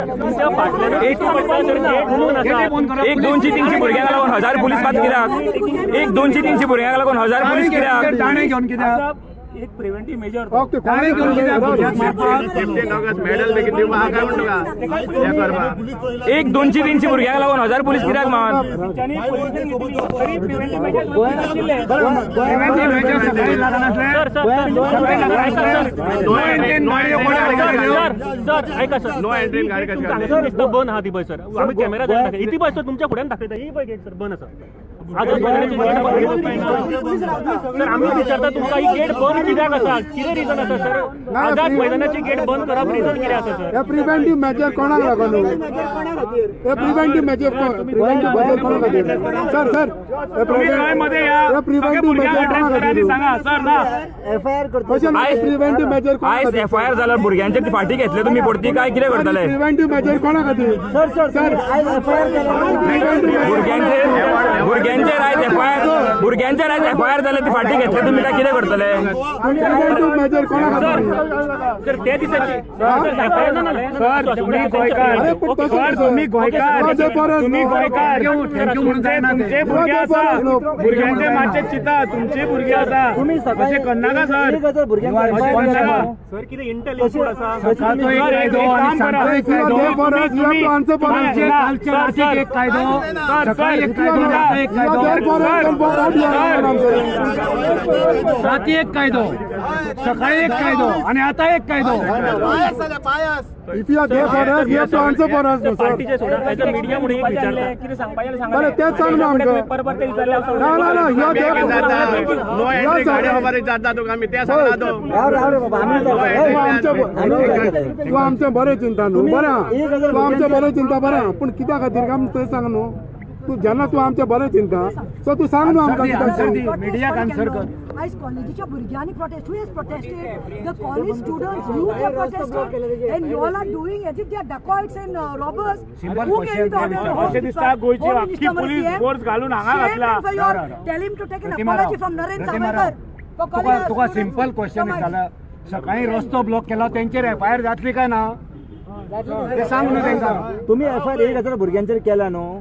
एक दोनशे तीनशे भुरग्यांक लागून 1000 पुलीस मात कित्याक? एक दोनशे तीनशे भुरग्यांक लागून 1000 पुलीस कित्याक? दाणे घेवन कित्याक? एक प्रिव्हेंटिव्ह मेजर एक दोनशे तीनशे भुरग्यांक लागून 1000 पुलीस कित्याक मान? सर बंद आहा ती पळय सर, आमी कॅमेरा ती पळय सर तुमच्या फुड्यान दाखयता ही पळय गेट सर बंद आसा. सर आमी विचारता तुमकां ही गेट बंद कित्याक आसा, कितें रिजन आसा सर? आझाद मैदानाची गेट बंद करप रिजन कितें आसा सर? हे प्रिव्हेंटिव्ह मेजर कोणाक लागून? हे प्रिव्हेंटिव्ह मेजर कोणा खातीर सर? सर हे प्रिव्हेंटिव्ह मेजर कोणा खातीर प्रिव्हेंटिव्ह मेजर? आयज एफआयआर जाल्यार भुरग्यांचे फाटी घेतले तुमी परती, काय कितें करतले? प्रिव्हेंटिव्ह मेजर कोणा खातीर सर? सर भुरग्यांचेर आयज एफआयआर, भुरग्यांचेर आयज एफआयआर जाल्यार ती फाटी घेतले तुमी, काय कितें करतले? प्रिव्हेंटिव्ह मेजर कोणा खातीर सर? त्या दिसाची सर तुम्ही गोंयकार, तुम्ही गोंयकार, तुमचे भुरगे आसा, भुरग्यांचे मातशे चिंता, तुमचे भुरगे आसा, अशें करनाका सर. सर कितें इंटेल इनपुट आसा? राती एक कायदो, सकाळी एक कायदो आणि आता एक कायदो. If you are there for us, you have to answer for us, no, sir. Media म्हणून एक विचारता कितें सांगपाचें बरें तेंच सांग न्हू आमकां. ना ना ना, you are there for तूं आमचें बरें चिंता न्हू, बरें तूं आमचें बरें चिंता, बरें पूण कित्या खातीर काय तें सांग न्हू. तूं जेन्ना तूं आमचें बरें चिंता सो तूं सांग न्हू आमकां. मिडियाक आन्सर कर. आयज कॉलेजीच्या भुरग्यांनी protest, who has protested? The college students, you have protested and you all are doing as if they are dacoits and robbers. Simple Who gave the order? अशें दिसता गोंयची आख्खी पुलीस फोर्स घालून हांगा घातला. Tell him to take an apology from Narendra Savarkar. तुका simple question विचारला, सकाळी रस्तो ब्लॉक केला तेंचेर एफआयआर जातली काय ना ते सांग न्हू तेंकां. तुमी एफआयआर 1000 भुरग्यांचेर केला न्हू,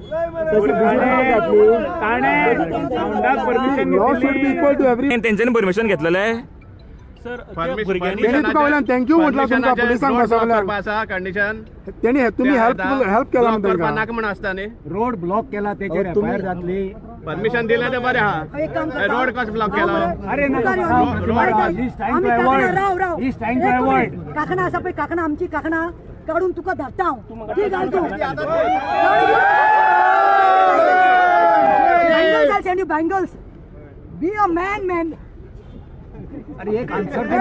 तेंच्यांनी परमिशन घेतलेलें तेणी तुका वयल्यान thank you म्हटलां तुमकां पुलिसांक सगळ्यांक. तेणी तुमी हेल्प हेल्प केला म्हणून नाका म्हण आसता न्ही. रोड ब्लॉक केला तेचेर एफआयआर जातली. परमिशन दिलें तें बरें आहा, रोड कसो ब्लॉक केला? अरे काकणां आसा पळय, काकणां आमची काकणां काडून तुका धाडटा हांव, ती घाल तूं. Bangles, I send you bangles. Be a man, man. अरे एक आन्सर दे.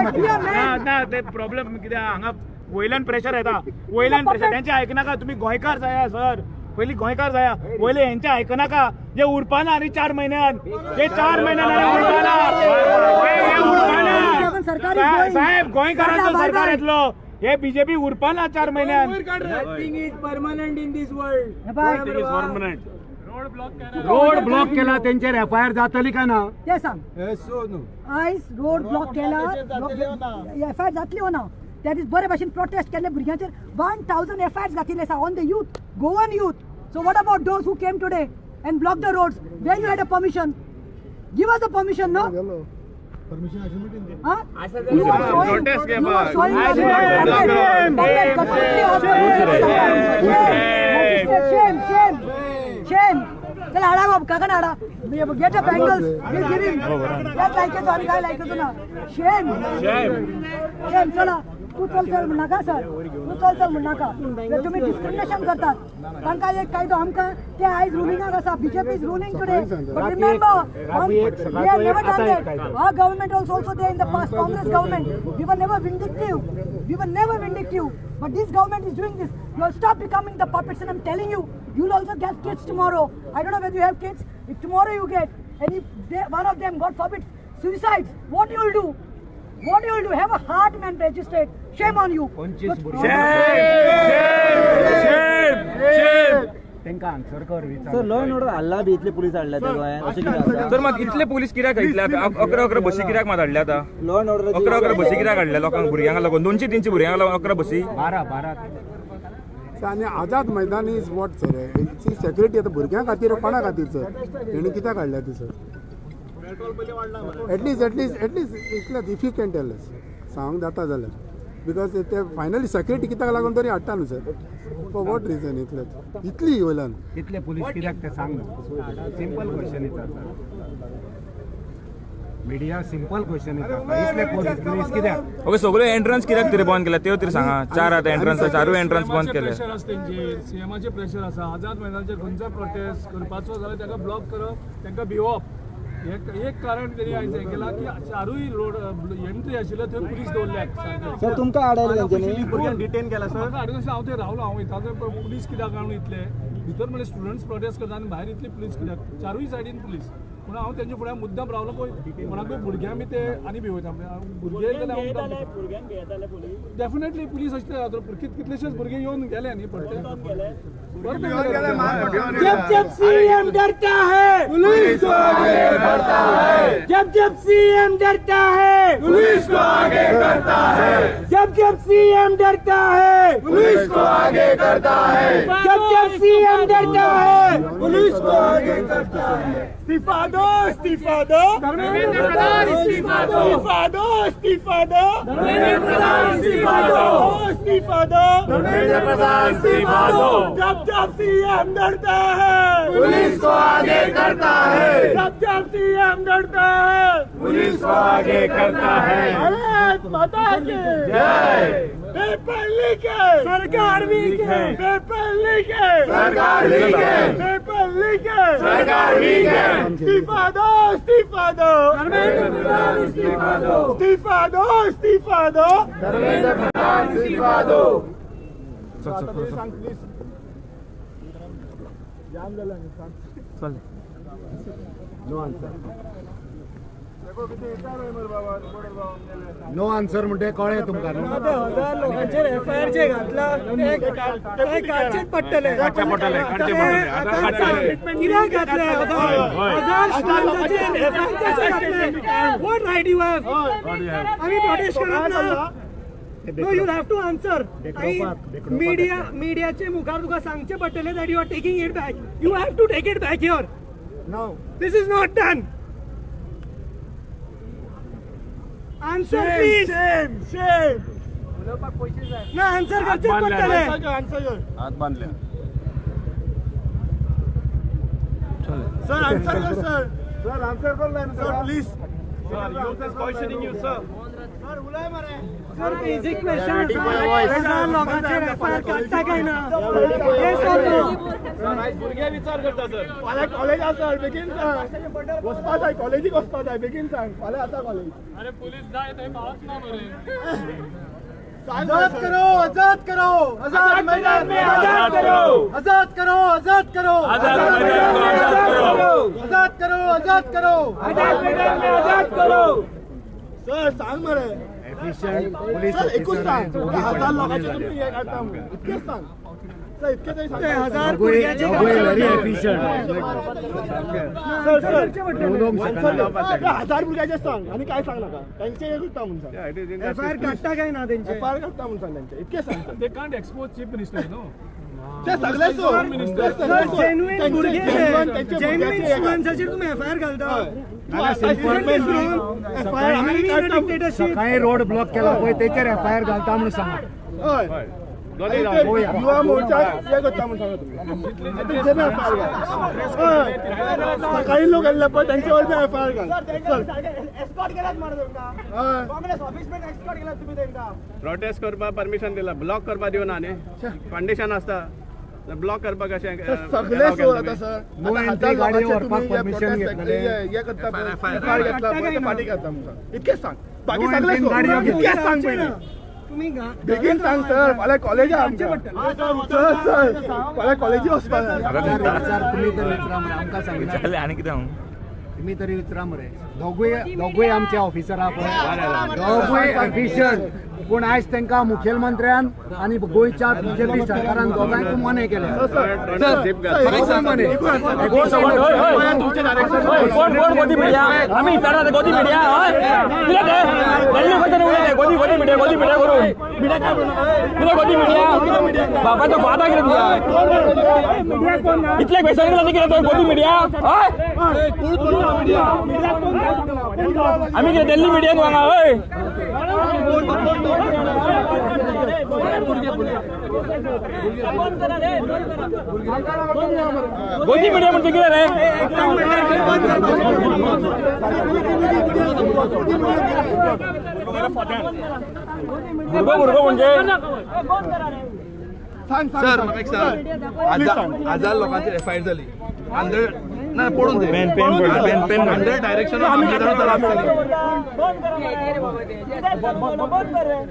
ना ते प्रॉब्लेम कित्याक हांगा वयल्यान प्रेशर येता, वयल्यान प्रेशर. तेंचे आयकनाका तुमी गोंयकार जाया सर, पयलीं गोंयकार जाया, वयले हेंचे आयकनाका. जे उरपाना आनी 4 म्हयन्यान, जे 4 म्हयन्यान उरपाना, उरपाना साहेब गोंयकारांचो सरकार येतलो. हे बीजेपी उरपाना 4 म्हयन्यान. Nothing is permanent in this world. Road block केला तेंचेर एफआयआर जातली काय ना ते सांग. आयज रोड ब्लॉक केला एफआयआर जातली हो ना? त्या दीस बरे भाशेन प्रोटेस्ट केल्ले भुरग्यांचेर 1000 एफआयआर घातिल्ले आसा on the youth, Goan youth. So what about those who came today and block the roads? Where you had a permission? Give us a permission no? Permission चला हाडा बाब काकण हाडा, get a bangles, give him. त्याच लायकेचो आनी काय लायकेचो ना. Shem Shem. चला तूं चल चल म्हणनाका सर, तूं चल चल म्हणनाका. तुमी डिस्क्रिमिनेशन करतात. तांकां एक कायदो, आमकां ते आयज रुलिंगाक आसा. BJP is ruling today, but remember we have never done that. Our government also there in the past, Congress government, we were never vindictive, we were never vindictive, but this government is doing this. You all stop becoming the puppets, and I'm telling you, you'll also get kids tomorrow. I don't know whether you have kids. If tomorrow you get, and if they, one of them, God forbid, suicides, what you will do? What you will do? Have a heart, man, magistrate. Shame on you. Shame, shame, shame. तेंका answer कर. Sir law and order हाडला बी इतले police हाडल्या त्या गोंयांत, अशें कितें आसा सर? मात इतले पुलीस कित्याक इतले 11 11 बशी कित्याक मात हाडल्या आतां? लॉ एंड ऑर्डर 11 11 बशी कित्याक हाडल्या लोकांक, भुरग्यांक लागून? 200-300 भुरग्यांक लागून 11 बशी, 12 12. आनी Azad Maidan is what sir it's security आतां भुरग्यां खातीर कोणा खातीर सर तेणी कित्याक हाडल्या ती sir at least at least at least इतलें if you can tell us सांगूंक जाता जाल्यार because ते फायनली सेक्युरिटी कित्याक लागून तरी हाडटा न्हू सर फॉर what reason इतलें इतली वयल्यान इतले पुलीस कित्याक ते सांग सिंपल क्वेश्चन विचारता मिडिया सिंपल क्वेश्चन विचारता इतले पुलीस कित्याक ओके सगळे एंट्रन्स कित्याक तरी बंद केल्या त्यो तरी सांगा चार आतां एंट्रन्स चारूय एंट्रन्स बंद केले प्रेशर आसा तेंचेर सीएमाचेर प्रेशर आसा आझाद मैदानाचेर खंयचो प्रोटेस्ट करपाचो जाल्यार ताका ब्लॉक करप तांकां भिवप एक कारण तेणी आयज हें केलां की चारूय रोड एंट्री आशिल्ल्यो थंय पुलीस दवरल्यात सर तुमकां आडायले तेंच्यांनी भुरग्यांक डिटेन केला सर म्हाका आडून हांव थंय रावलो हांव वयता थंय पुलीस कित्याक काय म्हणून इतले भितर म्हणल्यार स्टुडंट्स प्रोटेस्ट करता आनी भायर इतली पुलीस कित्याक चारूय सायडीन पुलीस पूण हांव तेंच्या फुड्यान मुद्दाम रावलो पळय कोणाकूय भुरग्यांक बी ते आनी भिवयता भुरगे जाल्यार डेफिनेटली पुलीस आसतले कितलेशेच भुरगे येवन गेले न्ही परते जब जब सीएम डरता है पुलिस को आगे बढ़ता है जब जब सीएम डरता है पुलिस को आगे करता है जब जब सीएम डरता है पुलिस को आगे करता है जब जब सीएम डरता है पुलिस को आगे करता है इस्तीफा दो इस्तीफा दो धर्मेंद्र प्रधान इस्तीफा दो इस्तीफा दो इस्तीफा दो धर्मेंद्र प्रधान इस्तीफा दो इस्तीफा दो धर्मेंद्र प्रधान इस्तीफा दो जब जब सीएम डरता है पुलिस को आगे करता है जब जब सीएम डरता है पुलिस को आगे करता है भारत माता की जय पेपर लीक है सरकार वीक है पेपर लीक है सरकार वीक है पेपर लीक है सरकार वीक है इस्तीफा दो इस्तीफा दो धर्मेंद्र प्रधान इस्तीफा दो इस्तीफा दो इस्तीफा दो धर्मेंद्र प्रधान इस्तीफा दो चल नो आन्सर नो आन्सर म्हणटे कळ्ळें तुमकां हजार लोकांचेर एफआयआर जे घातला ते काडचेच पडटले कित्याक घातले हजार स्टुडंट्साचेर एफआयआर कशे घातले what right you have आमी प्रोटेस्ट करप ना No, you have to answer. Media, मीडियाचे मुखार तुका सांगचें पडटलें that you are taking it back. You have to take it back here. No. This is not done. Answer please. Shame, shame. ना answer करचेच पडटलें. आन्सर कर. हात बांदले. सर आन्सर कर सर. सर आन्सर कर sir please. Sir, youth is questioning you, sir. Sir, उलय मरे. Sir basic question हजार लोकांचेर एफआयआर काडटा काय ना Yes or no? Sir आयज भुरगे विचार करता सर फाल्यां कॉलेज आसा सर बेगीन सांग वचपा जाय कॉलेजीक वचपा जाय बेगीन सांग फाल्यां आसा कॉलेज अरे पुलीस जाय थंय पावच ना मरे आजाद करो आजाद करो आजाद मैदान में आजाद करो आजाद करो आजाद करो आजाद मैदान को आजाद करो आजाद करो आजाद करो आजाद मैदान में आजाद करो सर सांग मरे पुलीस सर एकूच सांग हजार लोकांचे तुमी हे काडटा म्हणून इतकेच सांग सर इतकें तरी सांग हजार भुरग्यांचे व्हेरी एफिशियंट सर सर हजार भुरग्याचे सांग आनी काय सांग नाका तांचे हे करता म्हणून सांग एफआयआर काडटा काय ना तेंचे एफआयआर काडटा म्हणून सांग तांचे इतकें सांग sir They can't expose chief minister, no? ते सगळे सोड सर जेन्युइन भुरगे जेन्युइन स्टुडंट्साचेर तुमी एफआयआर घालता सकाळी रोड ब्लॉक केला पळय तेचेर एफआयआर घालता म्हणून सांगा हय युवा मोर्चा हे करता म्हणून सांगा तुमी सकाळी लोक आयले पळय तेंच्यावर बी एफआयआर घाल प्रोटेस्ट करपाक परमिशन दिला ब्लॉक करपाक दिवना न्ही कंडिशन आसता ब्लॉक करपाक कशें सगळे सोड आतां सर नो एंट्री गाडी व्हरपाक परमिशन घेतलें हे करता एफआयआर घेतला पळय फाटीं घेतला म्हणून सांग इतकेंच सांग बाकी सगळे सोड इतकेंच सांग पयलीं तुमी बेगीन सांग सर फाल्यां कॉलेज आहा आमकां सर सर फाल्यां कॉलेजी वचपा जाय विचार तुमी तर विचारा आमकां सांगना विचारलें आनी कितें हांव तुम्ही तरी विचारा मरे. दोगूय आमचे ऑफिसर आहा पळय, दोगूय एफिशियंट. पूण आयज तांकां मुखेलमंत्र्यान आनी गोंयच्या बीजेपी सरकारान दोगांयकूय मने केले. कोण कोण गोदी मिडिया आमी विचारता गोदी मिडिया हय कितें तें दिल्ली कशें उलयलें गोदी गोदी मिडिया गोदी मिडिया करून कितें गोदी मिडिया बापाचो फादा कितें तुज्या इतले क्वेश्चन कितें तो गोदी मिडिया हय आमी कितें दिल्ली मिडिया न्हू हांगा हय. गोदी मिडिया म्हणजे कितें रे? भुरगो भुरगो म्हणजे सर म्हाका एक सांग, हजार लोकांची एफआयआर जाली अंडर ना पडून pen pen pen pen under direction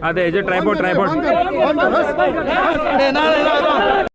आतां हेजे ट्रायपॉड ट्रायपॉड ना.